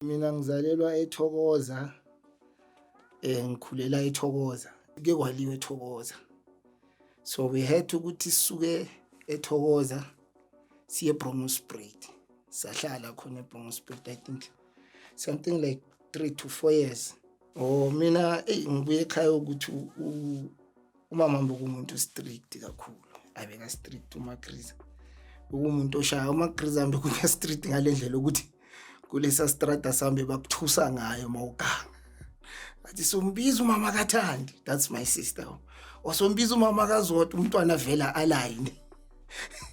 Mina ngizalelwa eThokoza, ngikhulela eThokoza. Kuke kwaliwa eThokoza. So we had ukuthi sisuke eThokoza siye eBronkhorstspruit. Sahlala khona eBronkhorstspruit, I think something like 3 to 4 years. Oh, mina, eyi, ngibuye ekhaya ukuthi umama bekuwumuntu strict kakhulu. Abeka strict uMagriza. Bekuwumuntu oshaya uMagriza, bekuya strict ngale ndlela ukuthi kulesa strata sambe bakuthusa ngayo mawuganga. Athi sombiza umama kaThandi, that's my sister. Osombiza umama kaZodwa, umntwana vela aline.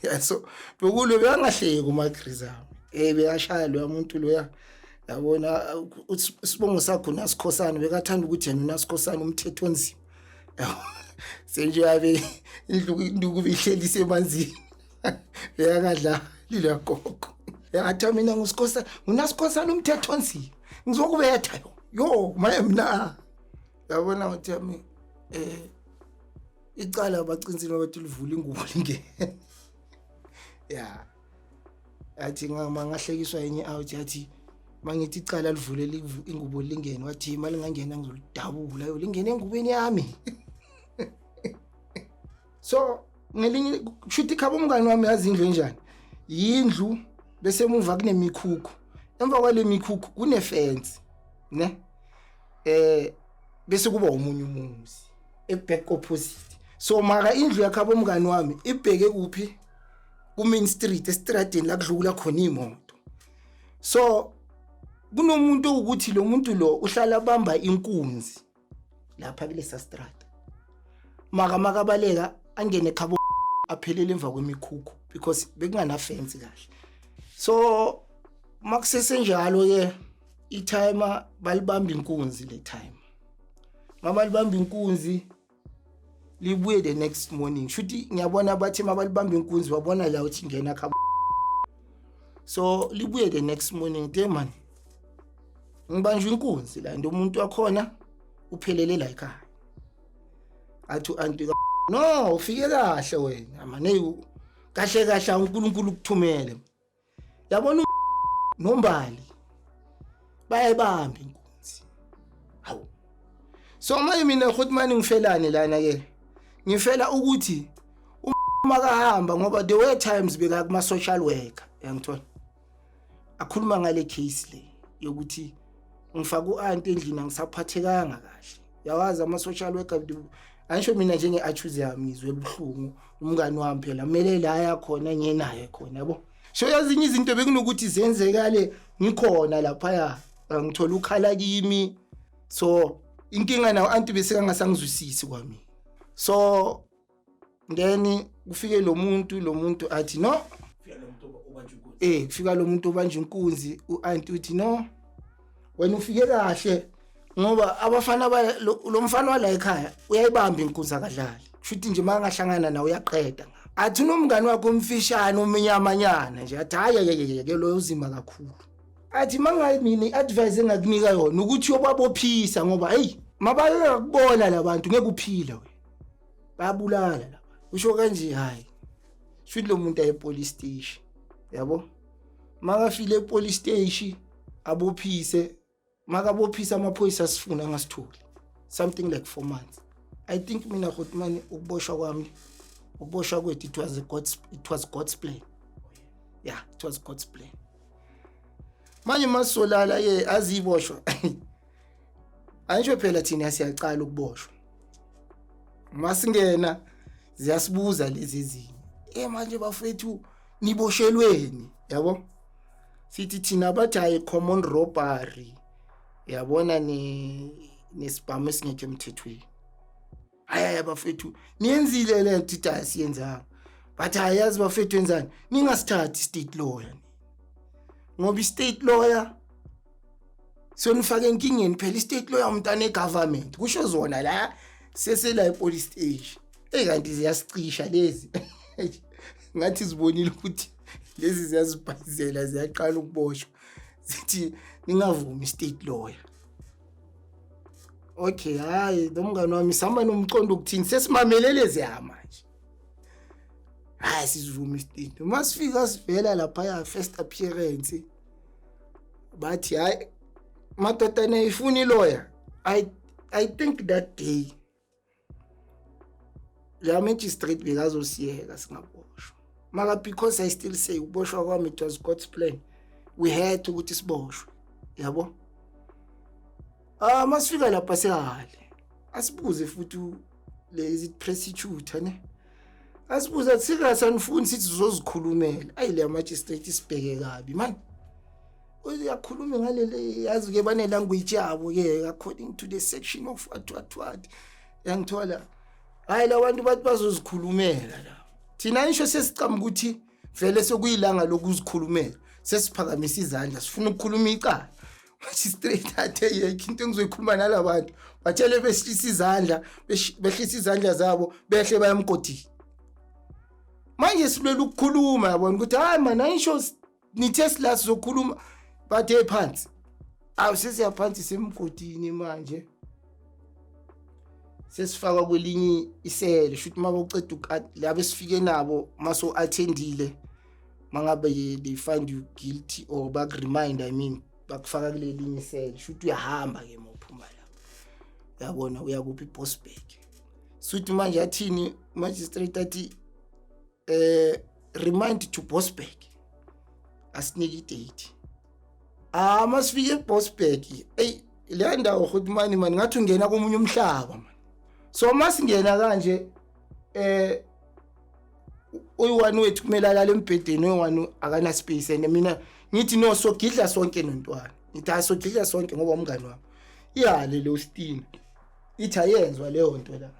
Yeah, so bekulo bekangahleki uMagriza. Bekashaya lo muntu loya. Yabona, isibongo sakho nasikhosana, bekathanda ukuthi yena unasikhosana umthetho onzima. Senje abe indlu induku ihlelise emanzini. Bekangadlali la gogo. Yathi mina ngusikhosana, ngunasikhosana umthetho onzima. Ngizokubetha yo. Yo, maye mina. Yabona uthi yami icala bacinsile, bathi livula ingubo lingene. Yeah. Athi ngama ngahlekiswa enye out, yathi mangithi icala livule ingubo lingene, wathi imali ngangena ngizolidabula yo lingene engubeni yami. So ngelinye kushuthi khaba umngani wami, yazi indlu enjani? Yindlu bese emuva kunemikhukhu. Emva kwale mikhukhu kune fence, ne? Bese kuba omunye umuzi eback opposite. So mara indlu yakhaba umngani wami ibheke kuphi? Ku main street, estradeni la kudlula khona imoto. So kunomuntu ukuthi lo muntu lo uhlala bamba inkunzi lapha kulesa strata. Maka makabaleka angene khabo aphelele emva kwemikhukhu because bekungana fence kahle. So makusesenjalo ke, i-timer balibamba inkunzi le time. Mabalibamba inkunzi, libuye the next morning. Shuthi ngiyabona bathi mabalibamba inkunzi babona la uthi ngena khabo. So libuye the next morning, te man, ngibanjwe inkunzi la, nto umuntu wakhona uphelele la ekhaya. Athi u-anti, "No, ufike kahle wena mane, kahle kahle uNkulunkulu ukuthumele." Yabona, nombali bayayibamba inkunzi. Hawu, so manje mina Khotmani ngifelani lana ke? Ngifela ukuthi makahamba, ngoba there were times beka kuma social worker, yangithola, akhuluma ngale case le yokuthi ngifaka u-anti endlini, angisaphathekanga kahle. Yawazi ama-social worker, angisho mina njenge-accuse yami, ngizwe buhlungu, umngani wami phela kumele la yakhona ngenaye khona, yabo. So ezinye izinto bekunokuthi zenzekale ngikhona laphaya, ngithola ukhala kimi. So inkinga nawo anti bese kangasangizwisisi kwami. So then kufike lo muntu athi no. Fika lo muntu obanjwa inkunzi. Kufika lo muntu obanja inkunzi, u-anti uthi, "No, wena ufike kahle, ngoba abafana lo mfana wala ekhaya uyayibamba inkunzi, akadlali. Kushuthi nje makangahlangana nawe uyaqeda." Athi unomngani wakhe omfishane, omnyamanyana nje. Athi, "Hayi, hayi, ke lo uzima kakhulu." Athi mangayi, mina i-advice engakunika yona ukuthi uyobabophisa, ngoba hey, mabayakubona labantu ngeke uphile wena, bayabulala laba. Usho kanje. Hayi, shuthi lo muntu aye police station, yabo. Makafile epolice station abophise, makabophisa amaphoyisa asifuna angasitholi something like 4 months, I think. Mina Khotmani, ukuboshwa kwami, ukuboshwa kwethu, it was God's plan. Yeah, it was God's plan. Manje masolala ye aziboshwa, angisho phela thina siyaqala ukuboshwa, masingena ziyasibuza lezi ezinye, "Manje bafethu, niboshelweni?" Yabo, sithi thina, bathi hayi, common robbery, yabona, ni nesibhamu esingekho emthethweni. "Hayi, hayi bafethu, niyenzile le nto?" Ithi, "Hayi, siyenzanga." Bathi, "Hayi, yazi bafethu, wenzani, ningasithathi state lawyer, ngoba i-state lawyer sonifake enkingeni phela, i-state lawyer umntana e-government." Kusho zona la sesela e-police station. Eyi, kanti ziyasicisha lezi, ngathi zibonile ukuthi lezi ziyazibhayizela, ziyaqala ukuboshwa. Zithi ningavumi i-state lawyer. Okay, hayi, lo mngani wami sihamba nomcondo ukuthini, sesimamele lezi manje. Hayi, sizivuma i-state. Masifika sivela laphaya, first appearance, bathi hayi. Madoda, ifuna i-lawyer. I think that day la magistrate bekazosiyeka singaboshwa, maka because I still say ukuboshwa kwami, it was God's plan. We had ukuthi siboshwe, yabo. Ah, masifika lapha sehale, asibuze futhi le, is it prosecutor ne, asibuze athi singasanifuni, sithi sizozikhulumela. Ayi, le magistrate isibheke kabi man, uyakhuluma ngalele, yazi ke bane language yabo ke, according to the section of what what what, yangithola. Hayi, labantu bathi bazozikhulumela la. Thina ngisho sesicama ukuthi vele sekuyilanga lokuzikhulumela, sesiphakamisa izandla, sifuna ukukhuluma icala. Magistrate athe yekho into engizoyikhuluma nalabantu, batshele behlisa izandla, behlisa izandla zabo, behle bayamgodini. Manje silwela ukukhuluma, yabona ukuthi hayi man, ayisho nithe sila sizokhuluma, bathe phansi. Awu, sesiyaphansi semgodini manje, sesifaka kwelinye isele. Shuthi uma uceda laba esifike nabo, maso attendile, mangabe they find you guilty or baku-remind, I mean, bakufaka kulelinye isele. Shuthi uyahamba ke mawuphuma lapho, uyabona uyakuphi, iBoksburg. Suthi manje athini magistrate? Athi remind to Boksburg, asinike i-date. Ah, masifike eBoksburg, ey, le ndawo futhi mani mani, ngathi ungena komunye umhlaba man. So masingena kanje, uyi-one wethu kumele alale embhedeni, uyi-one akana space, and mina ngithi no, sogidla sonke nontwana. Ngithi hayi, sogidla sonke ngoba umngani wami. Iyale lo Stina ithi ayenzwa leyo nto la,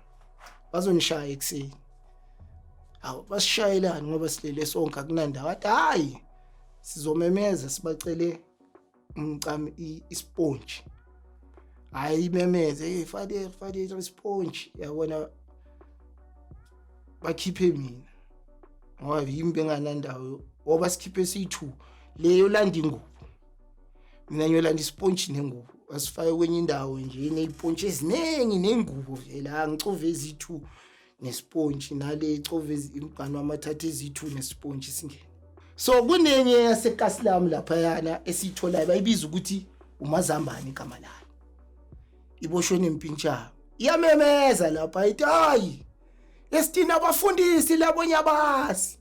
bazonishaya ekuseni. Hawu, basishayelani ngoba silele sonke, akunandawo? Athi hayi, sizomemeza sibacele umcami isponge. Hayi, imemeze, hey fade fade isponge, yabona, bakhiphe mina ngoba yimi benganandawo, ngoba sikhiphe siyi-two, leyo landa ingubo, mina ngiyolanda isponge nengubo. Asifake kwenye indawo nje eneyipontshi eziningi nengubo vele. Angicove eziyi-two nesponge, nale icove imgani wami athathe eziyi-two nesponge, singene. So kunenye yasekasilamu laphayana esiyitholayo, bayibiza ukuthi umazambane igama layo, iboshwe nempintshana, iyamemeza lapha ithi hayi esithini, abafundisi labo, nyabazi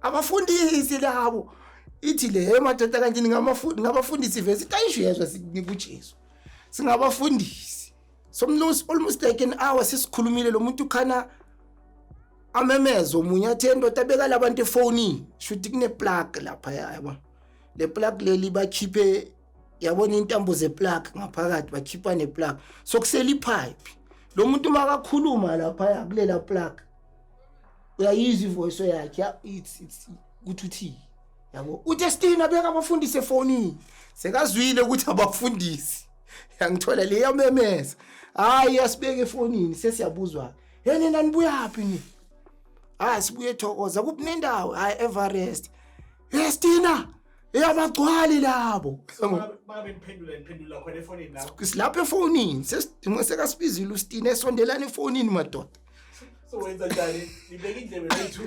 abafundisi labo. Ithi le madoda, kanti ningabafundisi vese? Ithi ayishiyezwa sikunika uJesu, singabafundisi. So almost like an hour sesikhulumile, lo muntu khana amemeze omunye athi endoda beka labantu efonini. Shuthi kune plug lapha, yabo, le plug leli bakhiphe, yabona, intambo ze-plug ngaphakathi, bakhipha ne-plug, so kusela i-pipe. Lo muntu makakhuluma lapha kulela plug, uyayizwa i-voice yakhe, it's ukuthi uthi, yabo, uthi Estina beka abafundisi efonini. Sekazwile ukuthi abafundisi, yangithola, le yamemeza, hayi, asibeke efonini. Sesiyabuzwa, hey nina nibuyaphi ni? Hayi, sibuye eThokoza. Kuphi nendawo? Hayi, Everest. Estina eyabagcwali labo. Mangabe niphendula, niphendula khona efonini lapho? Silapha efonini, sesidinga, sekasibizile uStina, esondelana efonini madoda. So wenza njani? Nibeka indlebe lethu?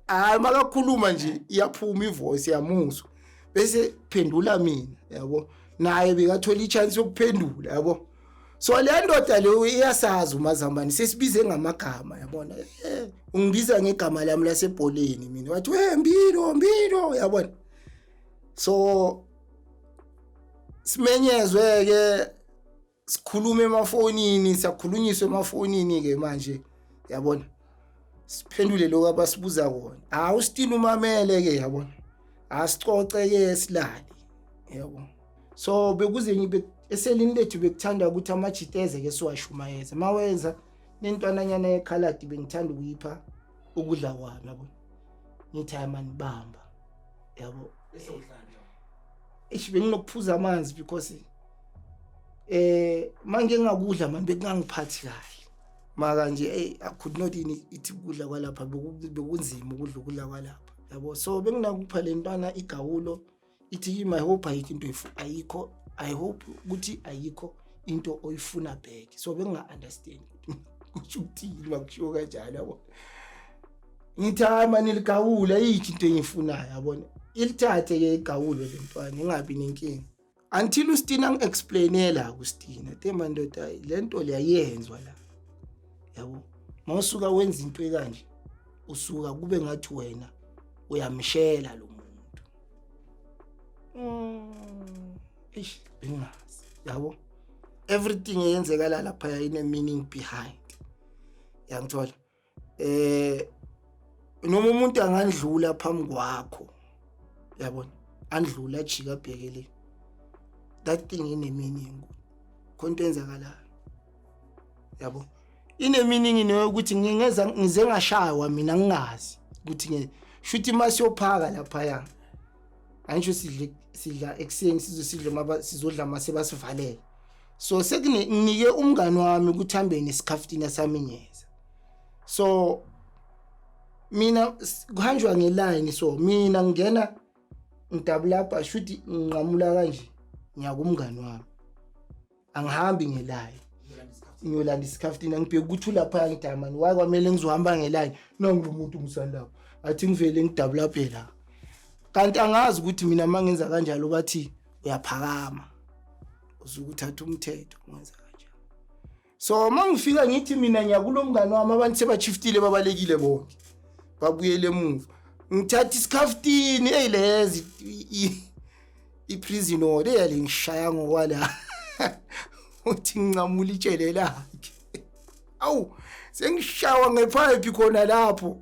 Hayi, makakhuluma nje iyaphuma i-voice, yamuzwa, bese phendula mina, yabo. Naye bekathola i-chance yokuphendula, yabo. So le ndoda leyo iyasazi umazambane, sesibize ngamagama, yabona, ungibiza ngegama lami lasebholeni mina, wathi we Mbilo, Mbilo, yabona. So simenyezwe ke, sikhulume emafonini, siyakhulunyiswa emafonini ke manje, yabona, siphendule lokho abasibuza kona. Hawu, still umamele ke, yabona, asicoce ke, silale, yabo. So bekuze ngibe eselini lethu, bekuthanda ukuthi amajiteze ke siwashumayeze, mawenza nentwananyana yekhaladi, bengithanda ukuyipha ukudla kwami, yabo. Ngithi hayi mani, bamba, yabo. Bese udlala. Eish, benginokuphuza amanzi because manje ngingakudla manje bekungangiphathi kahle. Maka nje, hey, I could not eat ukudla kwalapha, bekunzima ukudla ukudla kwalapha, yabo. So benginakupha le ntwana igawulo, ithi kimi, "I hope ayikho into ayikho, I hope ukuthi ayikho into oyifuna back." So benginga understand kusho ukuthini makushiwo kanjalo, yabo. Ngithi hayi mani, ligawula, ayikho into engiyifunayo, yabona. Ilithathe ke igawulo le ntwana, ingabi nenkinga. Until uStina angi-explainela kuStina, te mandoda, le nto leyayenzwa la, yabo. Mawusuka wenza into ekanje, usuka kube ngathi wena uyamshela lo muntu. Eish, bengazi, yabo. Everything eyenzekala lapha ine meaning behind, yangithola? Noma umuntu angandlula phambi kwakho, yabona, andlula ajika abhekele, that thing ine meaning. Khonto enzakalayo, yabo, ine meaning nokuthi ngingeza ngize ngashaywa mina ngingazi ukuthi nge shuthi masiyophaka lapha. Angisho sidle, sidla ekuseni, sizosidla maba sizodla mase basivalela. So sekune nginike umngani wami ukuthi hambe nesikhafutina sami ngiyeza. So mina kuhanjwa ngeline, so mina ngingena ngidabula lapha, shuthi nginqamula kanje, ngiyakumngani wami, angihambi ngeline ngiyolanda isikhafutina. Ngibheka ukuthi ulapha, ngithi, "Mani, why kwamele ngizohamba ngeline nangu umuntu ngisalapha?" Athi ngivele ngidabula phela, kanti angazi ukuthi mina uma ngenza kanjalo bathi uyaphakama, usuke uthatha umthetho ungenza kanjalo. So uma ngifika ngithi mina ngiyakulo mngani wami, abantu sebashiftile, babalekile bonke, babuyele emuva. Ngithatha isikhaftini eyilezi i-prison order eyale ngishaya ngokwala uthi ngincamula itshele lakhe. Awu, sengishawa ngepipe khona lapho,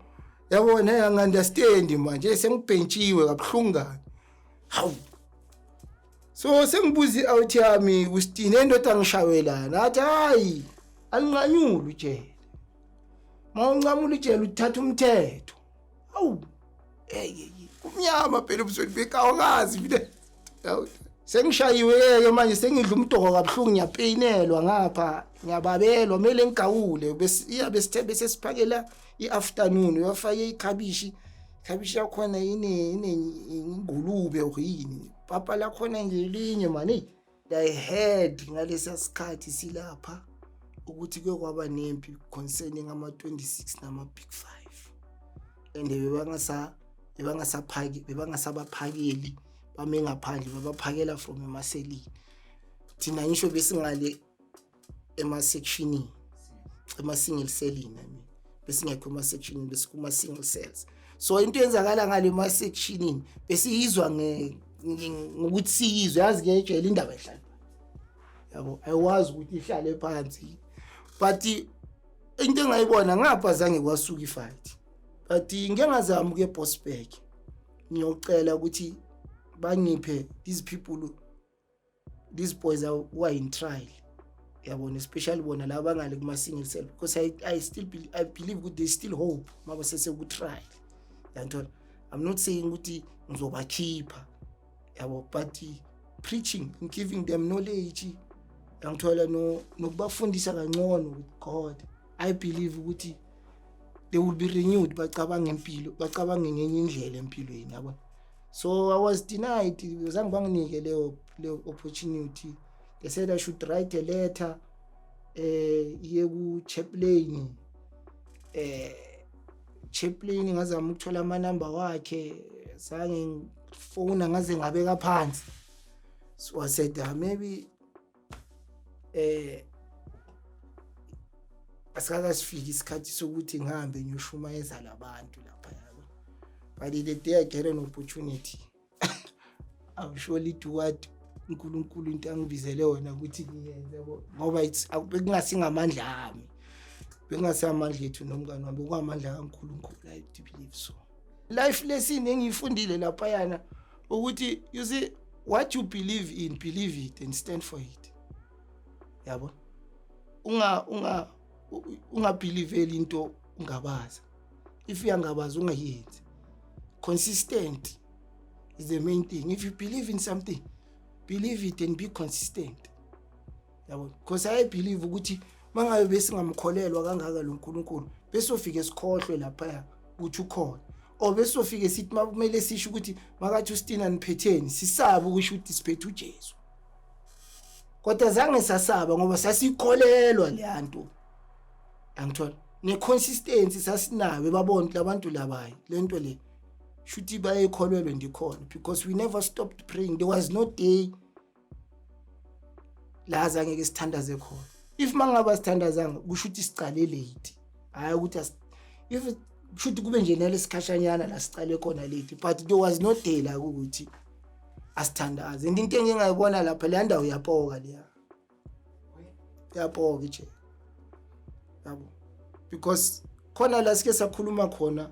yabona. Angi-understand manje, sengibhentshiwe kabuhlungu kani. Hawu, so sengibuza i-out yami uStine, endoda ngishawelana, athi, "Hayi, alinqanyuli ijele, mawuncamula ijele uthatha umthetho." Hawu, hey, kumnyama phela ebusweni bekawangazi mina. Hawu, sengishayiwe-ke manje, sengidla umdoko kabuhlungu, ngiyapeyinelwa ngapha, ngiyababelwa, kumele ngigawule. Iya besithe bese siphakela i-afternoon, uyafake ikhabishi, ikhabishi yakhona ine ingulube or yini, papa lakhona nje linye mani. I heard ngalesa sikhathi silapha ukuthi kuye kwaba nempi concerning ama-26 nama-big five, and bebangasaphaki, bebangasabaphakeli bame ngaphandle, babaphakela from emaselini. Thina ngisho besingale ema-sectionini, ema-single cellini, I mean, besingekho ema-sectionini, besikuma-single cells. So into eyenzakala ngale ema-sectionini besiyizwa ngokuthi siyizwe. Yazi-ke ejele indaba ihlala, yabo, ayiwazi ukuthi ihlale phansi. But into engayibona ngapha, zange kwasuka ifight, but ngike ngazama ukuye eBoksburg ngiyocela ukuthi bangiphe these people, these boys are, who are in trial, yabona, especially bona laba bangale kuma single cell, because I believe ukuthi there's still hope maba sese ku trial, yanthola? I'm not saying ukuthi ngizobakhipha, yabo, but preaching and giving them knowledge, yangithola, no nokubafundisa kangcono with God, I believe ukuthi they will be renewed, bacabanga impilo, bacabange ngenye indlela empilweni, yabona. So I was denied, zange banginike leyo opportunity. They said I should write a letter iye ku chaplain. Chaplain ngazama ukuthola ama number wakhe, zange ngifona, ngaze ngabeka phansi. So I said, ah, maybe asikakasifiki isikhathi sokuthi ngihambe ngiyoshumayeza labantu lapha, yabo. But the day I get an opportunity, I'm surely do what uNkulunkulu into angibizele wona ukuthi ngiyenze, yabo, ngoba it's bekungasingamandla ami, bekungasamandla ethu nomngane wami, bekungamandla kaNkulunkulu, I believe. So life lesson engiyifundile laphayana ukuthi, you see, what you believe in, believe it and stand for it, yabo. Unga ungabelieveli into ungabaza. If uyangabaza, ungayenzi. Consistent is the main thing. If you believe in something, believe it and be consistent, yabo, because I believe ukuthi mangabe besingamkholelwa kangaka lo nkulunkulu, besofike sikhohlwe lapha ukuthi ukhona, or besofike sithi makumele sisho ukuthi makathi uStina niphetheni, sisabe ukusho ukuthi siphethe uJesu. Kodwa zange sasaba ngoba sasikholelwa le nto, angithola, ne-consistency sasinayo. Babona ukuthi labantu labayi lento le shuthi bayikholelwe ndikhona, because we never stopped praying. There was no day. La zange ke sithandaze khona. If mangaba sithandazanga, kusho ukuthi sicale late, hayi ukuthi if kusho ukuthi kube nje nalesikhashanyana la sicale khona late, but there was no day la ukuthi asithandaze. And into engingayibona lapha, leya ndawo iyapoka, leya iyapoka ijele, yabo, because khona la sike sakhuluma khona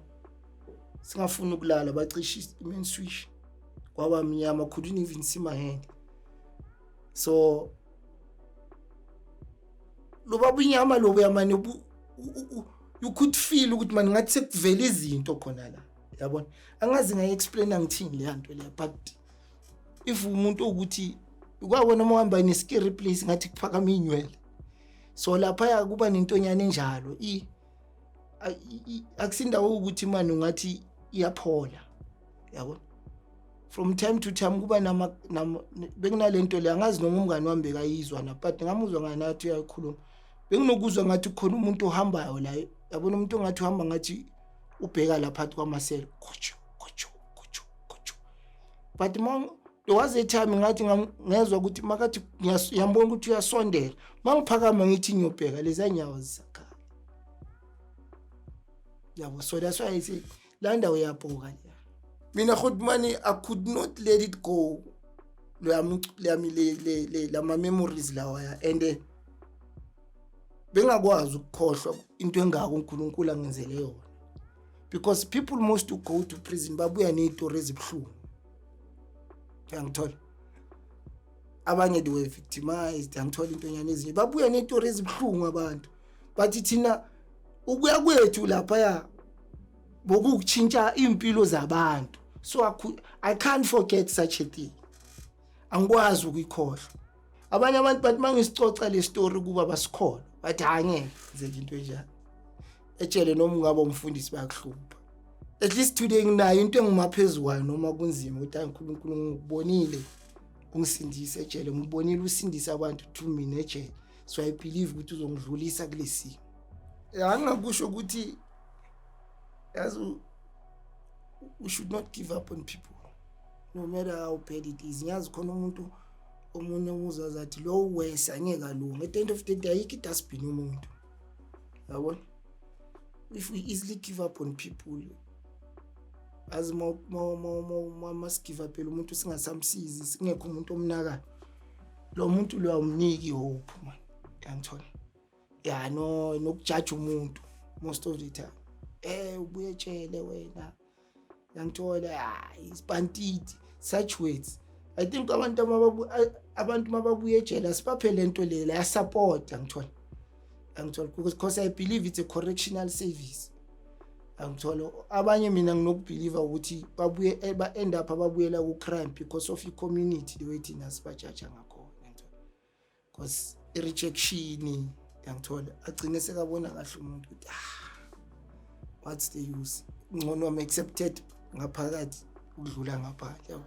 singafuni ukulala, bacisha i-main switch, kwaba mnyama, couldn't even see my hand. So loba bunyama lobo yamane you could feel ukuthi man ngathi sekuvela izinto khona la, yabona. Angazi ngayi-explain ngithini leya nto leya, but if umuntu ukuthi ukwabona uma uhamba ne-scary place, ngathi kuphakama iy'nywele. So laphaya kuba nentonyana enjalo, akusindawo ukuthi mani ungathi iyaphola, yabo. From time to time kuba nama bekunalento le, angazi noma umngani wami bekayizwa na, but ngamuzwa nganathi uyakhuluma. Benginokuzwa ngathi khona umuntu ohambayo la, yabona, umuntu ongathi uhamba ngathi ubheka la phakathi kwamasela, khotsho khotsho khotsho khotsho. But ma there was a time ngathi ngezwa ukuthi makathi ngiyambona ukuthi uyasondela, mangiphakama ngithi ngiyobheka, leza nyawo zisakhala, yabo. So that's why I say la ndawo iyapoka leya. Mina Godmani, I could not let it go leyami leyami le lama memories lawa, and bengakwazi ukukhohlwa into engako uNkulunkulu angenzele yona, because people most who go to prison babuya nezitori ezibuhlungu, uyangithola. Abanye they were victimized, angithola intonyana ezinye, babuya nezitori ezibuhlungu abantu. But thina ukuya kwethu laphaya bokukutshintsha impilo zabantu, so I can't forget such a thing, angikwazi ukuyikhohlwa. Abanye abantu bathi mangisicoca le story kuba basikholwa, bathi hayi, ngeke kwenzeke into enjalo ejele, noma ungaba umfundisi bayakuhlupha. At least today nginayo into engimaphezu kwayo, noma kunzima, ukuthi hayi, uNkulunkulu ngikubonile ungisindise ejele, ngibonile usindisa abantu through mina ejele, so I believe ukuthi uzongidlulisa kulesimo. Angingakusho ukuthi yazi we should not give up on people no matter how bad it is. Ngiyazi khona umuntu omunye umuzwa azathi lo wese angeke alunge. At the end of the day, ayikho idustbin umuntu, yabona. If we easily give up on people, azi masigive up umuntu singasamsizi, singekho umuntu omnakayo, lo muntu lo awumniki hope man, yangithola ya. No, nokujaja umuntu most of the time, ubuye ejele wena, yangithola, hayi, isipantiti, such words. I think abantu mababuye ejele asibaphe lento le la support, angithola, angithola, because I believe it's a correctional service, angithola. Abanye mina nginokubelieve ukuthi babuye ba end up ababuyela ku crime because of i community, the way thina sibajaja ngakhona, angithola, because i rejection, yangithola, agcine sekabona kahle umuntu ukuthi, ah, what's the use? Ngcono am accepted ngaphakathi ukudlula ngaphandle, yabo.